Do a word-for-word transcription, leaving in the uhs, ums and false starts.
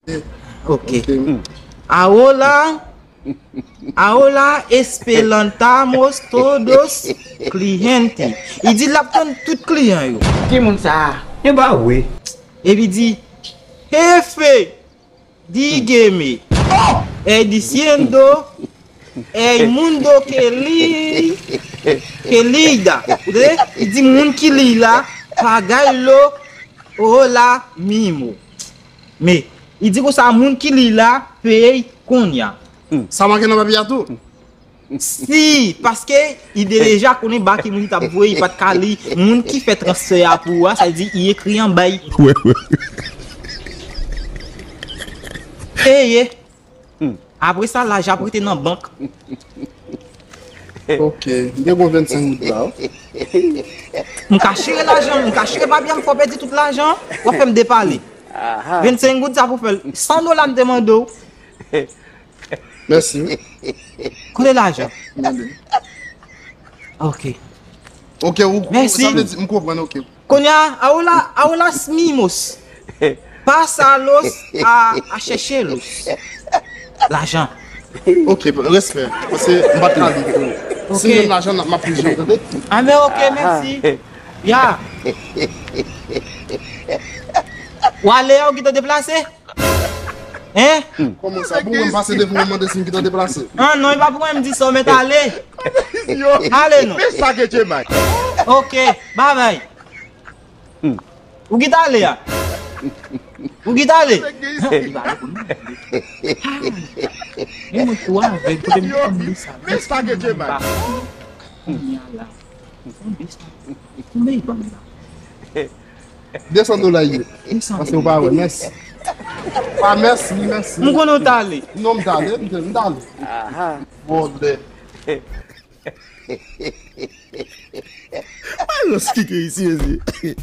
Ok. Ok. Ahora, ahora esperamos todos cliente. Li di l ap tann tout kliyan yo. Ki moun sa a? E ba wi. Epi di, jefe, dígeme, eh, diciendo, eh, mundo que li, que li da. Ou tande? Li di moun ki li la, pagarlo ahora mismo. Men, li di konsa moun ki li la, peye kounye a. Sa make nan papye a tou? Si, paske li te deja konnen ba ki moun ki t ap voye, li pa t ka li moun ki fè transfè a pou ou a, sa vle di li ekri anba l. Wi, wi. Eye. Apre sa, lajan ap rete nan bank. Ok, m gen bon vennsenk goud la wi. M ka chire lajan, m ka chire papye a, m fè w pèdi tout lajan, w ap fè m depale. Vennsenk goud sa pou fè l. San dola m te mande w. Mèsi. Kote lajan? Mande. Ok. Ok, ou, ou, mèsi. Sa vle di, m konprann, ok. Kounye a, ahora, ahora mismo. Pásalos a, a chèche los. Lajan. Ok, respè. Paske m pa t ka li. Ok. Si m jwenn lajan, m ap pran jan, tande? Ah, men ok, mèsi. Ya. W ale a, ou gentan deplase? Hein? Kòman sa? Pou mwen pase devan mwen mande si m gentan deplase? Ah non, e pa pou mwen m di sa, w mèt ale. Ale non. Ok, babay. Ou gentan ale a? Ou gentan ale? Li pale pou nou. Men mwen tou avèg, kote m konn li sa? Kounye a la. Konbyen sa? Konbyen li ban m la? Desann dola ye. Desann. Paske ou pa wè, mèsi. Pa mèsi, mèsi. M konnen w t ale. Non, m t ale, m t, m t ale. Vòlè. Alòs, ki ke isi, mezi.